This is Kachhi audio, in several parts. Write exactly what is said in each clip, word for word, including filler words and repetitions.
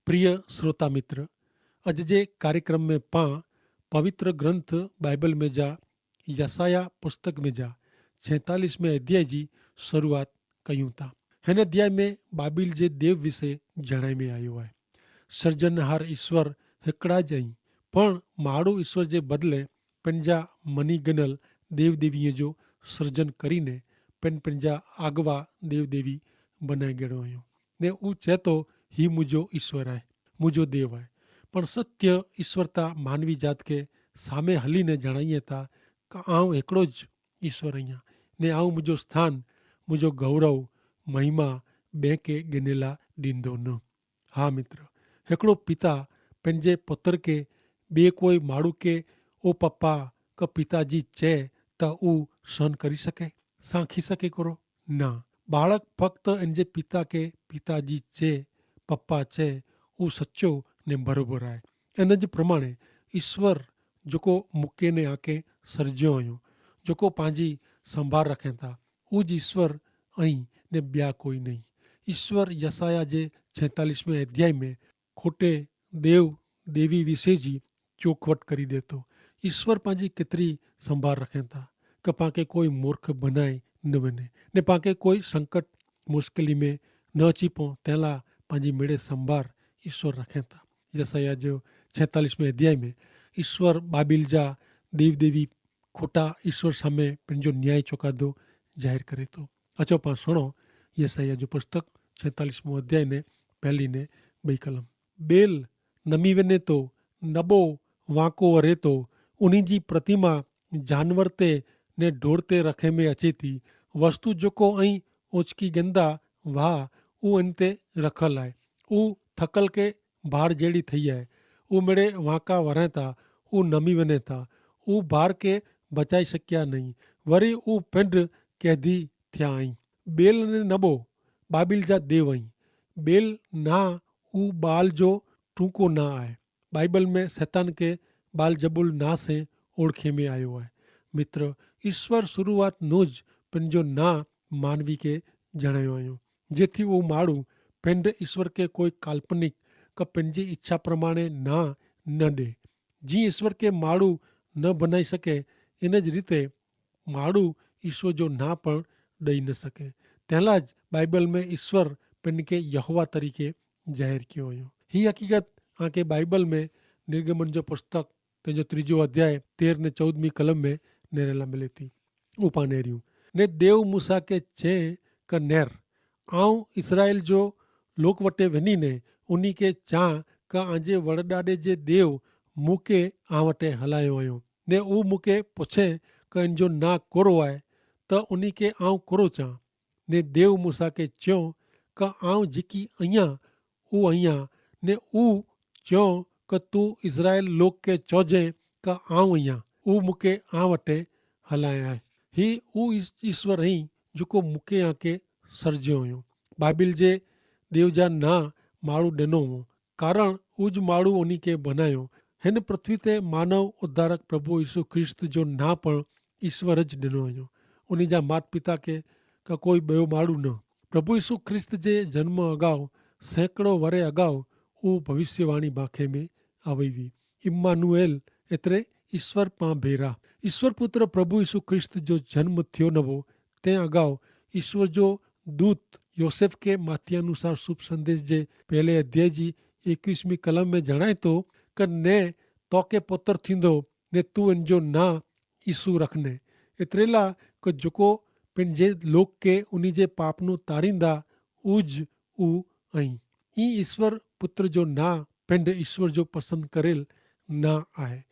પ્રિય શ્રોતા મિત્ર, અજ જે કાર્યક્રમ મેં પાં પવિત્ર ગ્રંથ બાઈબલ મેં જા યસાયાહ પુસ્તક મેં જા છેતાલીસ મેં અધ્યાય જી શરૂઆત કહ્યું તા. હેન અધ્યાય મેં બાબિલ જે દેવ વિશે જણાઈ મેં આયો હૈ. સર્જનહાર ઈસ્વર હેકડા જ અહીં, પણ માડૂ ઈસ્વર જે બદલે પન જા મની ગનલ દેવ દેવી જો સર્જન કરીને પન પન જા આગવા દેવ દેવી બનાઈ ગેડો અયો. ને ઉં ચેતો, હી મુજો ઈસ્વર આય, મુજો દેવ આય. પણ સત્ય ઈસ્વર તા માનવી જાત કે સામે હલી ને જણાઈ તા કે આઉં એકડો જ ઈસ્વર અહિયા, ને આઉં મુજો સ્થાન, મુજો ગૌરવ, મહિમા બેંકે ગિનેલા દીંદો ન. હા મિત્ર, હેકડો પિતા પેનજે પત્ર કે બે કોઈ માડૂ કે ઓ પપ્પા કે પિતાજી ચે, તા ઉં સહન કરી સકે, સાંખી સકે કરો? ના. બાળક ફક્ત એનજે પિતા કે પિતાજી ચે, પપ્પા ચે, ઉં સચો ને ભરોભર આય. એન જ પ્રમાણે ઈસ્વર જોકો મુકે ને આંકે સર્જ્યો અયો, જોકો પાંજી સંભાર રખેં તા, ઉજ ઈસ્વર અહીં ને બ્યા કોઈ નહીં. ઈસ્વર યસાયાહ જે છેતાલીસ મેં અધ્યાય મેં ખોટે દેવ દેવી વિશે જી ચોખવટ કરી દેતો. ઈસ્વર પાંજી કેતરી સંભાર રખેં તા, કે પાંકે કોઈ મૂર્ખ બનાઈ ન વેને, ને પાંકે કોઈ સંકટ મુશ્કેલી મેં ન ચીપો તેલા પાંજી મેળે સંભાર ઈસ્વર રખેં તા. યસાયાહ જો છેતાલીસ મેં અધ્યાય મેં ઈસ્વર બાબિલ જા દેવ દેવી ખોટા ઈસ્વર સામે પન જો ન્યાય ચોકાદો જાહેર કરે તો. અચો પાં સુણો યસાયાહ જો પુસ્તક છેતાલીસ મું અધ્યાય ને પહેલી ને બઈ કલમ. બેલ નમી વેને તો, નબો વાંકો વરે તો, ઉની જી પ્રતિમા જાનવર તે ને ઢોર તે રખે મેં અચેતી. વસ્તુ જોકો અહીં ઓચકી ગંદા વાહ ઉ એન તે રખલ આય. ઉ થકલ કે ભાર જેડી થઈ આય. ઉ મેડે વાંકા વરે તા, ઉ નમી વેને તા, ઉ ભાર કે બચાઈ શક્યા નહીં. વરી ઉ પિંડ કૈદી થ્યા અહીં. બેલ ને નબો બાબિલ જા દેવ અહીં. બેલ ના ઉ બાલ જો ટૂંકો ના આય. બાઈબલ મેં સૈતાન કે બાલ જબુલ ના સે ઓળખે મેં આયો આય. મિત્ર, ઈસ્વર શુરૂઆત નું જ પન જો ના માનવી કે જણાયો આયો, જેથી ઉ માડૂ પેંડ ઈસ્વર કે કોઈ કાલ્પનિક કે પેનજી ઇચ્છા પ્રમાણે ના ન દે. જી ઈસ્વર કે માડૂ ન બનાઈ સકે, એન જ રીતે માડૂ ઈસ્વર જો ના પણ દઈ ન સકે. તેલા જ બાઈબલ મેં ઈસ્વર પેનકે યહોવા તરીકે જાહેર કિયો અયો. હી હકીકત આંકે બાઈબલ મેં નિર્ગમન જો પુસ્તક તેનો ત્રીજો અધ્યાય તેર ને ચૌદમી કલમ મેં નેરેલા મિલેતી. ઉપાનેર્યું, ને દેવ મૂસા કે ચે કે નેર, આઉં ઇસરાયેલ જો લોક વટે વેની ને ઉની કે ચા કે આજે વડદાડે જે દેવ મુકે આ વટે હલાયો અયો, ને ઉં મુકે પોછે કે ઇન જો ના કોરો આય, તો ઉની કે આઉં કોરો ચા. ને દેવ મૂસા કે ચ્યો કે આઉં જીકી અહિયા ઉ અહિયા, ને ઉ ચ્યો કે તું ઇસરાયેલ લોક કે ચોજે કે આઉં અહિયા, ઉ મુકે આ વટે હલાયા હૈ. હી ઉ ઇસ- ઇશ્વર અહીં જકો મુકે આંકે સર્જ્યો અયો. બાબિલ જે દેવ જા ના માડૂ ડેનો હો, કારણ ઉજ માડૂ ઉની કે ભનાયો. હેન પૃથ્વી તે માનવ ઉદ્ધારક પ્રભુ ઇશુ ખ્રિસ્ત જો ના પણ ઇશ્વર જ ડેનો અયો. ઉની જા માત પિતા કે કા કોઈ બયો માડૂ ન. પ્રભુ ઇશુ ખ્રિસ્ત જે જન્મ અગાઉ સેંકડો વરે અગાઉ ઉ ભવિષ્યવાણી ભાખે મેં આવયવી, ઇમ્માનુએલ, એતરે ઇશ્વર પાં ભેરા. ઇશ્વર પુત્ર પ્રભુ ઇશુ ખ્રિસ્ત જો જન્મ થ્યો નવો, તે અગાઉ ઇશ્વર જો દૂત યોસેફ કે માથ્યાનુસાર શુભ સંદેશ જે પહેલે અધ્યાય જી એકવીસમી કલમ મેં જણાયતો, કે ને તોકે પોતર થીંદો, ને તું એન જો ના ઇશુ રખને. એતરેલા કે જોકો પેનજે લોક કે ઉની જે પાપનું તારીંદા ઉજ ઉ અહીં. ઇશ્વર પુત્ર જો ના પેંડ ઇશ્વર જો પસંદ કરેલ ના આય.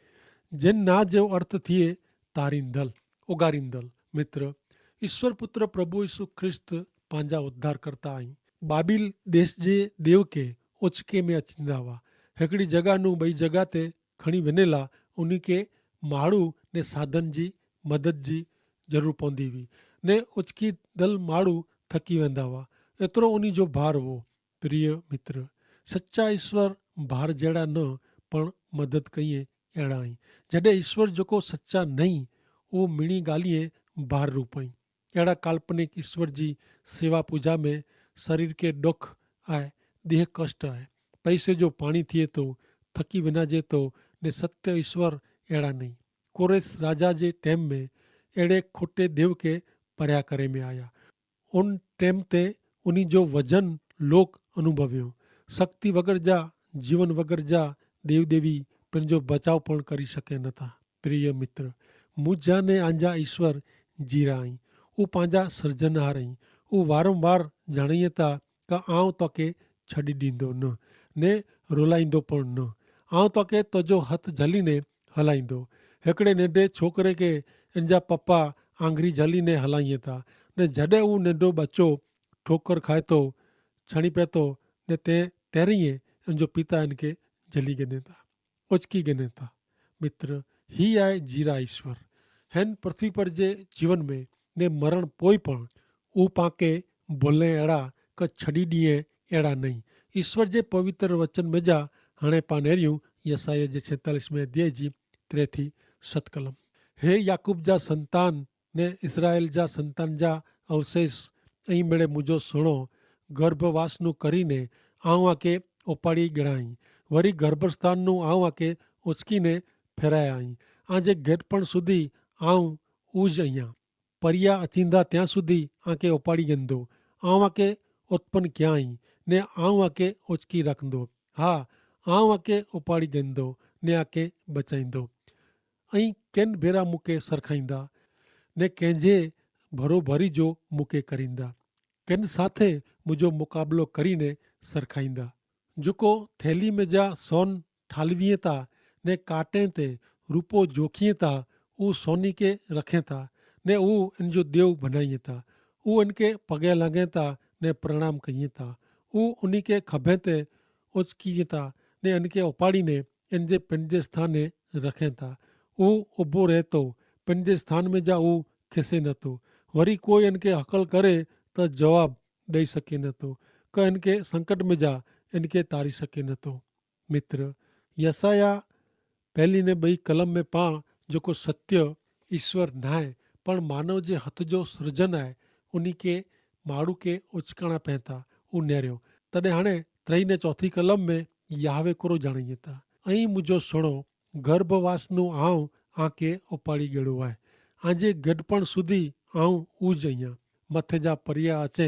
જેન ના જેવો અર્થ થિયે તારીંદલ, ઉગારીંદલ. મિત્ર, ઇશ્વર પુત્ર પ્રભુ ઇશુ ખ્રિસ્ત પાંજા ઉદ્ધાર કરતા અહીં બાબિલ દેશ જે દેવ કે ઓચકે મેં અચિંદા વા હેકડી જગા નું બઈ જગા તે ખણી વેનેલા ઉની કે માડૂ ને સાધન જી મદદ જી જરૂર પોંદી વી, ને ઓચકી દલ માડૂ થકી વેંદા વા. એતરો ઉની જો ભાર વો. પ્રિય મિત્ર, સચ્ચા ઇશ્વર ભાર જેડા ન પણ મદદ કહિયે એડા હી. જડે ઇશ્વર જોકો સચ્ચા નહીં, ઉહ મિણી ગાલિયે ભાર રૂપ હી. એડા કાલ્પનિક ઇશ્વર જી સેવા પૂજા મેં શરીર કે ડોખ આય, દેહ કષ્ટ આય. પૈસે જો પાણી થિયે તો, થકી વિના જે તો, ને સત્ય ઈશ્વર એડા નહીં. કોરેસ રાજા જે ટેમ મેં એડે ખોટે દેવ કે પર્યા કરે મેં આયા. ઉન ટેમ તે ઉની જો વજન લોક અનુભવ્યો. શક્તિ વગર જા, જીવન વગર જા દેવ દેવી પન જો બચાવ પણ કરી શકે નતા. પ્રિય મિત્ર, મુજા ને આંજા ઈશ્વર જીરા અહીં. ઉપાંજા સર્જનહાર અહીં. ઉ વારંવાર જણાયે તા કે આવ તો કે છડી દીધો ન, ને રોલાઈંદો પણ ન. આવ તો કે તજો હત જલી ને હલાઈંદો. હેકડે નેડે છોકરે કે એનજા પપ્પા આંગરી જલી ને હલાઈ થા, ને જડે ઉ નેડો બચ્ચો ઠોકર ખાય તો, છણી પેતો, ને તે તેરીએ એનજો પિતા એનકે જલી ગને થા, ઓચકી ગને થા. મિત્ર, હી આય જીરા ઈશ્વર. હેન પૃથ્વી પર જે જીવન મેં ને મરણ પોઈ પણ ઉપાંકે ભોલે એડા કે છડી દિયે એડા નહીં. ઈશ્વર જે પવિત્ર વચન મેં જા હણે પાનેર્યું યસાયાહ જે છેતાલીસ મેં અધ્યાય જી ત્રેથી સતકલમ. હે યાકૂબ જા સંતાન ને ઇસરાયેલ જા સંતાન જા અવશેષ, અહીં મેળે મુજો સુણો. ગર્ભવાસનું કરીને આઉં આકે ઓપાડી ગણાઈ, વરી ગર્ભસ્થાનનું આઉં આકે ઓચકીને ફેરાયા અહીં. આજે ગેટપણ સુધી આઉં ઉજ અહિયા. પરિયા અચિંદા ત્યાં સુધી આકે ઓપાડી ગંદો. આઉં આકે ઉત્પન ક્યાંઈ ને આઉં આકે ઓચકી રાખંદો. હા, આઉં આકે ઓપાડી ગંદો ને આકે બચાઈંદો. અહીં કેન ભેરા મુકે સરખાઈંદા ને કેંજે ભરોભરી જો મુકે કરીંદા? કેન સાથે મુજો મુકાબલો કરીને સરખાઈંદા? જોકો થેલી મેં જા સોન ઠાલવીએ તા ને કાંટે તે રૂપો જોખીએ તા, ઉ સોની કે રખે તા ને ઉ એન જો દેવ ભનાઈએ તા. ઉ એન કે પગે લાગે તા ને પ્રણામ કહિએ તા. ઉ ઉની કે ખભે તે ઓચકીએ તા ને એન કે ઉપાડીને એન જે પેનજે સ્થાને રખે તા. ઉ ઉભો રહેતો, પેનજે સ્થાન મેં જા ઉ ખેસે નતો. વરી કોઈ એન કે હકલ કરે તો જવાબ દઈ શકે નતો, કે એન કે સંકટ મેં જા એન કે તારી શકે નતો. મિત્ર, યસાયાહ પહેલી ને બઈ કલમ મેં પાં જોકો સત્ય ઈસ્વર નાય પણ માનવ જે હથ જો સર્જન આય ઉની કે માડૂ કે ઓચકાણા પૈતા ઉનેર્યો. તદે હણે ત્રય ને ચોથી કલમ મેં યાહવે કોરો જાણાઈ તા, અહીં મુજો સુણો, ગર્ભવાસનું આઉં આંકે ઉપાડી ગેડો આય. આજે ગડપણ સુધી આઉં ઉજ અહિયા. મતે જા પરિયા અચે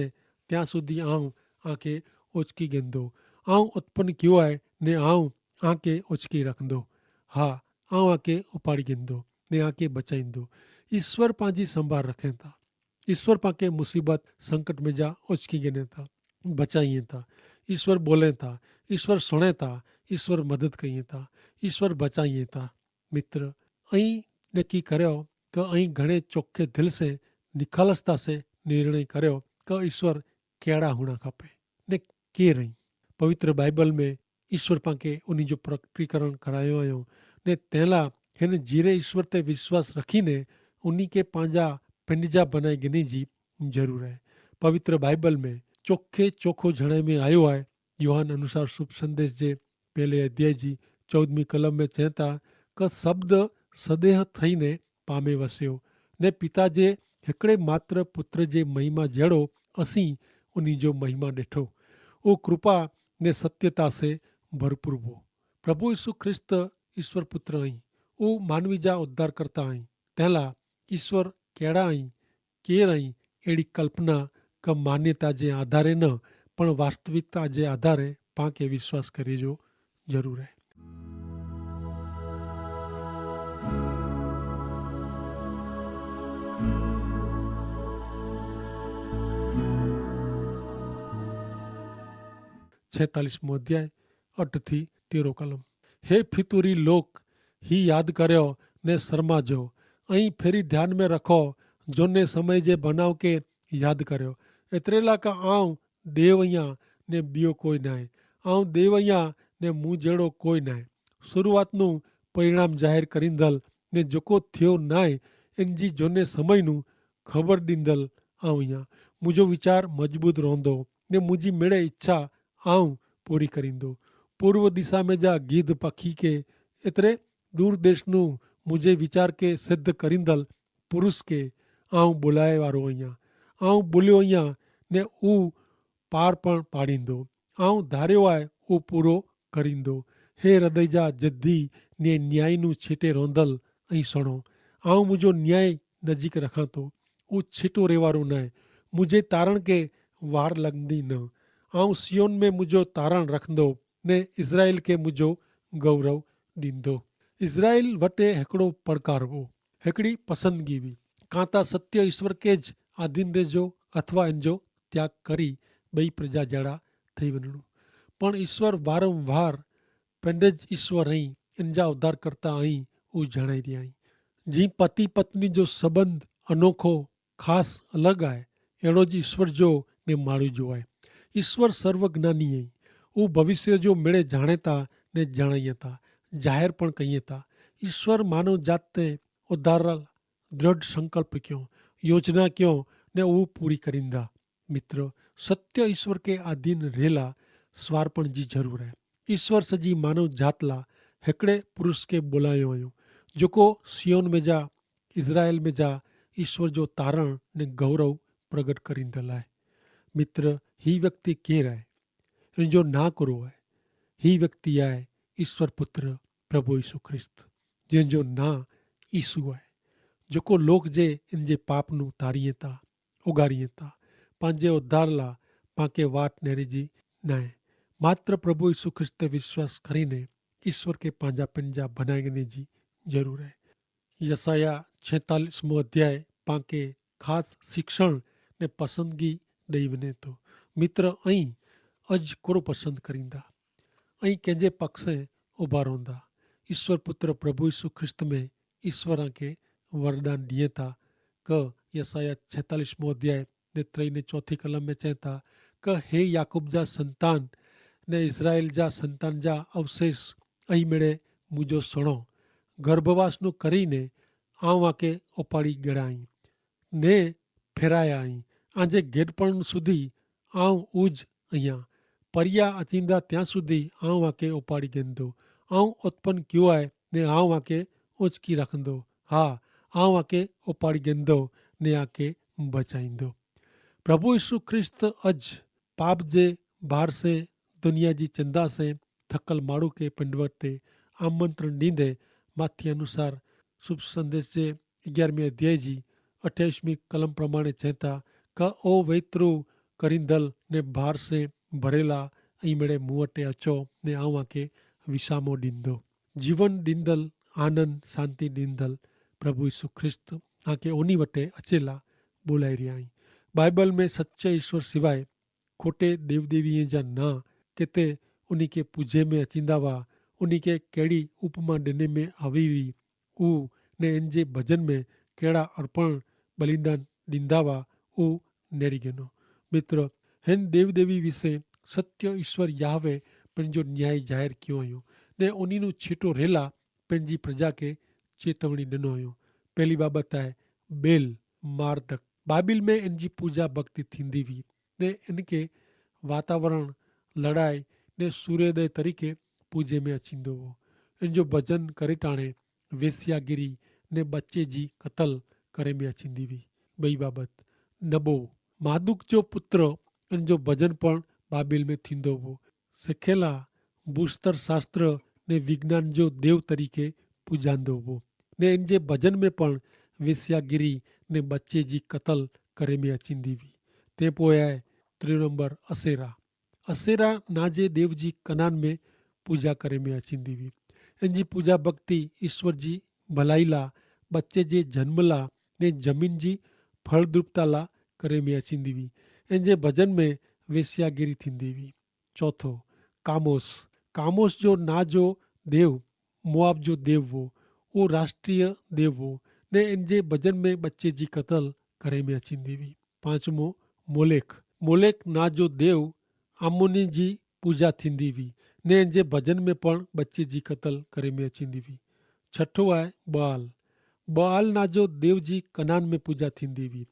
ત્યાં સુધી આઉં આંકે ઓચકી ગેંદો. આઉં ઉત્પન કિયો આય ને આઉં આંકે ઓચકી રાખંદો. હા, આઉં આંકે ઉપાડી ગેંદો ને આંકે બચાઈંદો. ઈસ્વર પાંજી સંભાર રખેં થા. ઈસ્વર પાંકે મુસીબત સંકટ મેં જા ઓચકી ગેને થા, બચાઈં થા. ઈસ્વર બોલે થા, ઈસ્વર સુણે થા, ઈસ્વર મદદ કઈ થા, ઈસ્વર બચાઈ થા. મિત્ર, અહીં નક્કી કર્યો કે અહીં ઘણે ચોખે દિલ સે નિખાલસતા સે નિર્ણય કર્યો કે ઈસ્વર કહેડા હુણા ખપે ને કે રહી. પવિત્ર બાઈબલ મેં ઈસ્વર પાંકે ઉની જો પ્રકટીકરણ કરાયો આયો ને તેલા હેન જીરે ઈસ્વર તે વિશ્વાસ રખીને ઉની કે પાંજા પેંડિજા બનાઈ ગિની જી જરૂર હૈ. પવિત્ર બાઈબલ મેં ચોખે ચોખો જણાઈ મેં આયો હૈ. યોહાન અનુસાર શુભ સંદેશ જે પહેલે અધ્યાય જી ચૌદમી કલમ મેં ચેંતા કે શબ્દ સદેહ થઈને પામે વસ્યો ને પિતા જે હેકડ઼ે માત્ર પુત્ર જે મહિમા જેડો અસી ઉની જો મહિમા દેઠો. ઓ કૃપા ને સત્યતા સે ભરપૂર વો. પ્રભુ ઈસુ ખ્રિસ્ત ઈસ્વર પુત્ર અહીં. ઓ માનવી જા ઉદ્ધારકર્તા અહીં. તેલા ઈસ્વર કહેડા અહીં, કેર અહીં એડી કલ્પના કે માન્યતા જે આધારે ન પણ વાસ્તવિકતા જે આધારે પાંકે વિશ્વાસ કરે જો જરૂર હૈ. છેતાલીસમો અધ્યાય અઠ થી તેરો કલમ. હે ફિતુરી લોક, હી યાદ કર્યો ને શર્મા જો. અહીં ફેરી ધ્યાન મેં રખો, જોને સમય જે બનાવ કે યાદ કર્યો. એતરેલા કા આઉં દેવ અહિયા ને બિયો કોઈ નાય. આઉં દેવ અહિયા ને મુજેડો કોઈ નાય. શરૂઆતનું પરિણામ જાહેર કરીંદલ ને જોકો થયો નાય એનજી જોને સમયનું ખબર દીંદલ આઉં અહિયા. મુજો વિચાર મજબૂત રોંધો ને મુજી મેળે ઇચ્છા આઉં પૂરી કરીંદો. પૂર્વ દિશામે જા ગીધ પખી કે એતરે દૂરદેશનું મુજે વિચાર કે સિદ્ધ કરીંદલ પુરુષ કે આઉં બોલાય વારો અહિયા. આઉં બોલ્યો અહિયા ને ઉ પાર પણ પાડીંદો. આઉં ધાર્યો આય ઉહ પૂરો કરીંદો. હે હૃદય જા જદ્દી ને ન્યાયીનું છીટે રોંધલ, અહીં સણો. આઉં મુઝે ન્યાય નજીક રખાંતો. ઉહ છીટો રહેવારો નાય. મુઝે તારણ કે વાર લગંદી ન. આઉં સિયોન મેં મુઝે તારણ રખંદો, ને ઇઝરાયેલ કે મુઝે ગૌરવ દીંદો. ઇઝરાયેલ વટે હેકડો પડકાર હો, હેકડી પસંદગી વી. કાંતા સત્ય ઇશ્વર કે જ આધીન રહેજો, અથવા એનજો ત્યાગ કરી બઈ પ્રજા જેડા થઈ વનણું. પણ ઇશ્વર વારંવાર પેંડે જ ઇશ્વર અહીં, એનજા ઉદ્ધારકર્તા અહીં ઉજણાઈ રહ્યા અહીં. જી પતિ પત્ની જો સંબંધ અનોખો ખાસ અલગ આય, એડો જ ઇશ્વર જો ને માળું જો આય. ઇશ્વર સર્વજ્ઞાની અહીં. ઉં ભવિષ્ય જો મેળે જાણેતા ને જણાયતા, જાહેર પણ કહિયતા. ઇશ્વર માનવ જાત તે ઉદ્ધારલ દ્રઢ સંકલ્પ ક્યો, યોજના ક્યો, ને ઉં પૂરી કરીંદા. મિત્ર, સત્ય ઇશ્વર કે આધીન રહેલા સ્વાર્પણ જી જરૂર હૈ. ઇશ્વર સજી માનવ જાતલા હેકડ઼ે પુરુષ કે બોલાયો અયો, જોકો સિયોન મેં જા ઇઝરાયેલ મેં જા ઇશ્વર જો તારણ ને ગૌરવ પ્રગટ કરીંદલ આય. મિત્ર, હી વ્યક્તિ કેર આય? એન જો ના કરો આય? હી વ્યક્તિ આય ઇશ્વર પુત્ર પ્રભુ ઇશુ ખ્રિસ્ત, જેન જો ના ઇશુ આય. જોકો લોક જે એન જે પાપનું તારીએ તા ઉગારી હતા. પાંજે ઉદ્ધારલા પાંકે વાટ નેરી જી નાય. માત્ર પ્રભુ ઈસુ ખ્રિસ્ત વિશ્વાસ કરીને ઈસવ કે પાંજા પેનજા ભનાઈ ગને જી જરૂર હૈ. યસાયાહ છેતાલીસ મો અધ્યાય પાંકે ખાસ શિક્ષણ ને પસંદગી દઈ વને તો. મિત્ર, અહીં અજ કોરો પસંદ કરીંદા? અહીં કેંજે પક્ષે ઉભા રોંદા? ઈસવ પુત્ર પ્રભુ ઈસુ ખ્રિસ્ત મેં ઈસવ આંકે વરદાન દિયે તા. કે યસાયાહ છેતાલીસ મો અધ્યાય ને ત્રય ને ચોથી કલમ મેં ચેતા, કે હે યાકૂબ જા સંતાન ને ઇઝરાયેલ જા સંતાન જા અવશેષ, અહીં મેળે મુજો સણો. ગર્ભવાસનું કરીને આવ આકે ઉપાડી ગેડાઈ ને ફેરાયા અહીં. આજે ગેડપણ સુધી આવ ઉજ અહિયા. પરિયા અચિંદા ત્યાં સુધી આવ આકે ઉપાડી ગેંદો. આવ ઉત્પન ક્યો આય ને આવ આકે ઉચકી રાખંદો. હા, આવ આકે ઉપાડી ગેંદો ને આકે બચાઈંદો. પ્રભુ ઈસુ ખ્રિસ્ત અજ પાપ જે ભાર સે, દુનિયા જી ચિંદા સે થકલ માડૂ કે પિંડવટ તે આમંત્રણ નીંદે. માથી અનુસાર શુભ સંદેશ જે અગિયારમી અધ્યાય જી અઠ્યાવીસમી કલમ પ્રમાણે ચેતા, કા ઓ વૈતરૂ કરીંદલ ને ભાર સે ભરેલા, અહીં મેળે મુવટે અચો ને આઉં આકે વિસામો દીંદો. જીવન દીંદલ, આનંદ શાંતિ દીંદલ પ્રભુ ઈસુ ખ્રિસ્ત આકે ઓની વટે અચેલા બોલાઈ રહ્યા હૈં. બાઈબલ મેં સચ્ચે ઈસવ સિવાય ખોટે દેવદેવી જા ના કેતે ઉની કે પૂજે મેં અચીંદા વા, ઉની કે કેડી ઉપમા દેને મેં આવીવી ઉ ને એન જે ભજન મેં કેડા અર્પણ બલિદાન દીંદા વા ઉ નેરી ગેનો. મિત્ર, હેન દેવદેવી વિશે સત્ય ઈસવ યાહવે પન જો ન્યાય જાહેર ક્યો અયો ને ઉની નું છીટો રહેલા પન જી પ્રજા કે ચેતવણી દેનો અયો. પહેલી બાબત આય બેલ માર્દક. બાબિલ મેં એન જી પૂજા ભક્તિ થીંદી વી ને એન કે વાતાવરણ લડાઈ ને સૂર્યોદય તરીકે પૂજે મેં અચીંદો વો. એન જો ભજન કરે ટાણે વેસ્યાગીરી ને બચ્ચે જી કતલ કરે મેં અચીંદી વી. બઈ બાબત નબો માદુક જો પુત્ર એન જો ભજન પણ બાબિલ મેં થીંદો વો. સેખેલા ભૂસ્તર શાસ્ત્ર ને વિજ્ઞાન જો દેવ તરીકે પૂજાંદો વો. ને એન જે ભજન મેં પણ વેસ્યાગીરી ને બચ્ચે જી કતલ કરે મેં અચીંદી વી. તે પોયાએ ત્રિનંબર અસેરા. અસેરા ના જે દેવ જી કનાન મેં પૂજા કરે મેં અચીંદી વી. એન જી પૂજા ભક્તિ ઈસવર જી ભલાઈલા, બચ્ચે જે જન્મલા ને જમીન જી ફળદ્રુપતાલા કરે મેં અચીંદી વી. એન જે ભજન મેં વેસ્યાગીરી થીંદી વી. ચોથો, કામોસ. કામોસ જો ના જો દેવ મોઆબ જો દેવ વો. ઉહ રાષ્ટ્રીય દેવ વો ને એન જે ભજન મેં બચ્ચે જી કતલ કરે મેં અચીંદી વી. પાંચમો, મોલેખ. મોલેખ ના જો દેવ આમોની જી પૂજા થીંદી વી ને એન જે ભજન મેં પણ બચ્ચે જી કતલ કરે મેં અચીંદી વી. છઠો આય બઆલ. બઆલ ના જો દેવ જી કનાન મેં પૂજા થીંદી વી,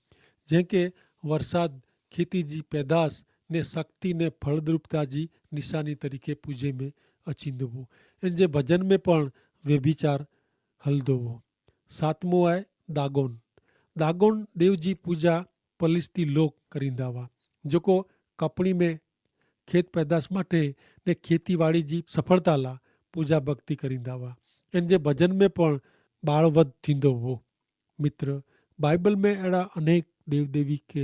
જેંકે વરસાદ, ખેતી જી પેદાસ ને શક્તિ ને ફળદ્રુપતા જી નિશાની તરીકે પૂજે મેં અચીંદો વો. એન જે ભજન મેં પણ વ્યભિચાર હલદો વો. સાતમો આય દાગોન. દાગોન દેવ જી પૂજા પલિસ્તી લોક કરીંદા વા, જોકો કપણી મેં ખેત પેદાશ માટે ને ખેતી વાડી જી સફળતા લા પૂજા ભક્તિ કરીંદા વા. એન જે ભજન મેં પણ બાળવધ થીંદો વો. મિત્ર, બાઈબલ મેં એડા અનેક દેવદેવી કે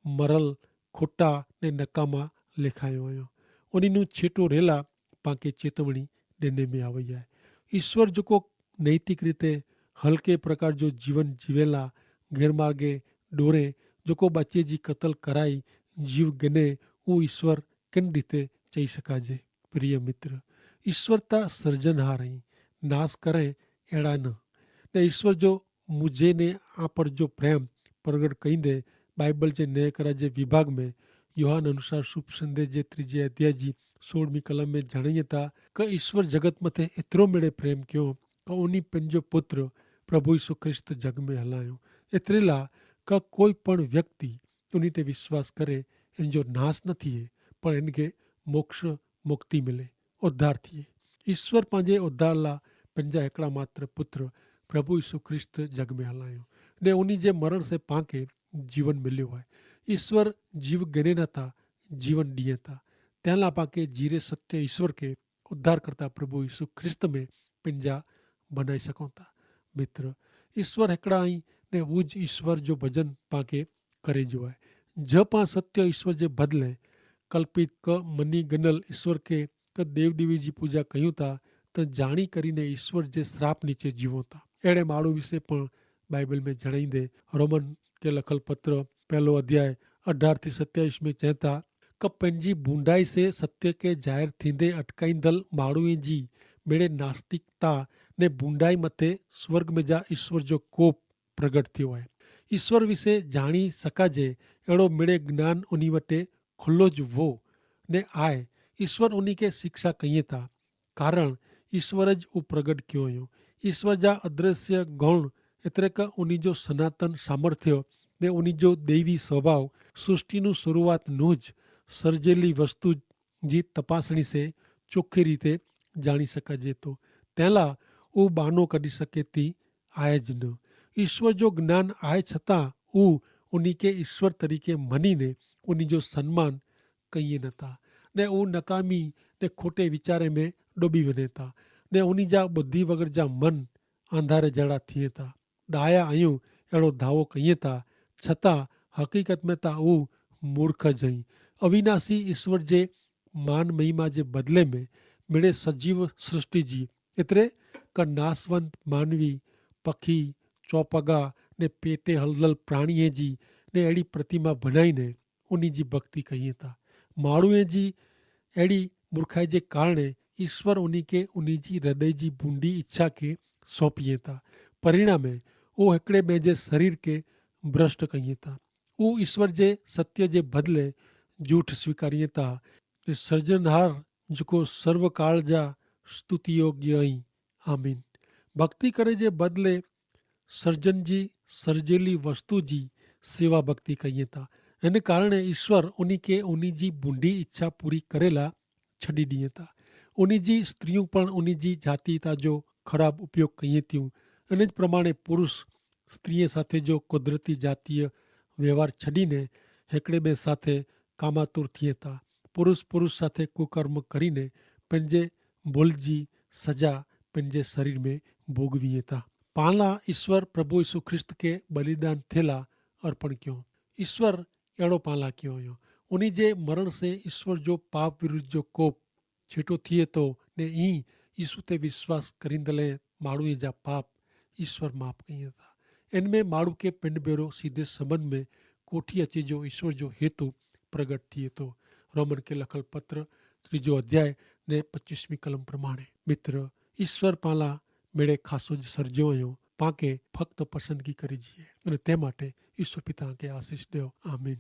મરલ, ખોટા ને નકામા લેખાયો અયો. ઉની નું છેટો રહેલા પાંકે ચેતવણી દેને મેં આવયા હૈ. ઈસ્વર જોકો નૈતિક રીતે હલકે પ્રકાર જો જીવન જીવેલા ગેરમાર્ગે ડોરે, જોકો બચ્ચે જી કતલ કરાઈ જીવ ગને, ઉ ઈસ્વર કેન રીતે ચહી શકાજે? પ્રિય મિત્ર, ઈસ્વર તા સર્જનહાર હૈં, નાસ કરે એડા ન. ને ઈસ્વર જો મુઝે ને આ પર જો પ્રેમ પ્રગટ કહીંદે બાઈબલ જે નય કરા જે વિભાગ મેં યોહાન અનુસાર શુભ સંદેશ જે ત્રીજે અધ્યાય જી સોળમી કલમ મેં જણાયે તા, કે ઈસ્વર જગત મતે એતરો મેળે પ્રેમ કયો કે ઉની પેનજો પુત્ર પ્રભુ ઈસુ ખ્રિસ્ત જગ મેં હલાયો. એતરેલા કે કોઈ પણ વ્યક્તિ ઉની તે વિશ્વાસ કરે એન જો નાસ ન થિયે, પણ એન કે મોક્ષ મુક્તિ મિલે, ઉદ્ધાર થિયે. ઈસ્વર પાંજે ઉદ્ધાર લા પેનજા હેકડા માત્ર પુત્ર પ્રભુ ઈસુ ખ્રિસ્ત જગ મેં હલાયો, ને ઉની જે મરણ સે પાંકે જીવન મિલ્યો હૈ. ઈસ્વર જીવ ગને ન તા, જીવન દિયે તા. તેના પાંકે જીરે સત્ય ઈસ્વર કે ઉદ્ધારકર્તા પ્રભુ ઈસુ ખ્રિસ્ત મેં પેનજા બનાઈ સકોતા. મિત્ર, ઈસ્વર હેકડા અહીં ને ઉજ ઈસ્વર જો ભજન પાંકે કરે જો હૈ. જ પાં સત્ય ઈસ્વર જે બદલે કલ્પિત ક મની ગનલ ઈસ્વર કે ક દેવદેવી જી પૂજા કહ્યું તા, તો જાણી કરીને ઈસ્વર જે શ્રાપ નીચે જીવો તા. એડે માળુ વિશે પણ બાઈબલ મેં જણાઈ દે. રોમન કે લખલ પત્ર પહેલો અધ્યાય અઢાર થી સત્યાવિશ મેં ચેતા, કે પનજી ભૂંડાઈ સે સત્ય કે જાહેર થીંદે અટકાઈંદલ માણુએ જી મેળે નાસ્તિકતા ને ભૂંડાઈ મતે સ્વર્ગ મેં જા ઈસ્વર જો કોપ પ્રગટ થયો હૈ. ઈસ્વર વિશે જાણી સકાજે એડો મેળે જ્ઞાન ઉની વટે ખુલ્લો જ વો. ને આય ઈસ્વર ઉની કે શિક્ષા કહિયે તા, કારણ ઈસ્વર જ ઉપ્રગટ ક્યો અયો. ઈસ્વર જા અદ્રશ્ય ગૌણ એતરે કે ઉની જો સનાતન સામર્થ્ય ને ઉની જો દૈવી સ્વભાવ સૃષ્ટિનું શરૂઆત નું જ સર્જેલી વસ્તુ જી તપાસણી સે ચોખી રીતે જાણી શકાજે તો, તેલા ઉ બાનો કરી શકે તી આય જ ન. ઈસ્વર જો જ્ઞાન આય છતાં ઉ ઉની કે ઈસ્વર તરીકે મની ને ઉની જો સન્માન કહિયે નતા, ને ઉ નકામી ને ખોટે વિચારે મેં ડોબી વને તા, ને ઉની જા બધી વગર જા મન આંધારે જેડા થિયે તા. ડાયા અયું એડો ધાવો કહિયે તા, છતાં હકીકત મેં તા ઉ મૂર્ખ જઈ. અવિનાશી ઈસ્વર જે માન મહિમા જે બદલે મેં મેળે સજીવ સૃષ્ટિ જી એતરે કે નાસવંત માનવી, પખી, ચોપગા ને પેટે હલદલ પ્રાણીએ જી ને એડી પ્રતિમા ભનાઈ ને ઉની જી ભક્તિ કહિયે તા. માણુએ જી એડી મૂર્ખાઈ જે કારણે ઈસ્વર ઉની કે ઉની જી હૃદય જી ભૂંડી ઇચ્છા કે સોંપિયે તા. પરિણામે ઉ હેકડ઼ે મેં જે શરીર કે ભ્રષ્ટ કહિયે તા. ઉ ઈસ્વર જે સત્ય જે બદલે જૂઠ સ્વીકારિયે તા. સર્જનહાર જકો સર્વકાળ જા સ્તુતિયોગ્ય અહીં. આમીન. ભક્તિ કરે જે બદલે સર્જન જી સર્જેલી વસ્તુ જી સેવા ભક્તિ કહિયે તા. એન કારણે ઈસ્વર ઉની કે ઉની જી ભૂંડી ઇચ્છા પૂરી કરેલા છડી દિયે તા. ઉની જી સ્ત્રીઓ પણ ઉની જી જાતિતા જો ખરાબ ઉપયોગ કહિયે તિયું. અને જ પ્રમાણે પુરુષ સ્ત્રીએ સાથે જો કુદરતી જાતિય વ્યવહાર છડીને હેકડ઼ે બે સાથે કામાતુર થિયે તા. પુરુષ પુરુષ સાથે કુકર્મ કરીને પનજે ભૂલ જી સજા પનજે શરીર મેં ભોગવી તા. પાલા ઈસ્વર પ્રભુ ઈસુ ખ્રિસ્ત કે બલિદાન થેલા અર્પણ ક્યો. ઈસ્વર એડો પાલા ક્યો અયો. ઉની જે મરણ સે ઈસ્વર જો પાપ વિરુદ્ધ જો કોપ છેટો થિયે તો, ને ઈ ઈસુ તે વિશ્વાસ કરીંદલે માણુએ જા પાપ ઈસ્વર માફ કહિયે તા. એન મેં માણુ કે પિંડ ભેરો સીધે સંબંધ મેં કોઠી અચે જો ઈસ્વર જો હેતુ પ્રગટ થિયે તો. રોમન કે લખલ પત્ર ત્રીજો અધ્યાય ને પચ્ચીસમી કલમ પ્રમાણે. મિત્ર, ઈસ્વર પાલા મેળે ખાસો જ સર્જ્યો અયો. પાંકે ફક્ત પસંદગી કરી જીએ અને તે માટે ઈસ્વર પિતા કે આશીસ દેવ. આમીન.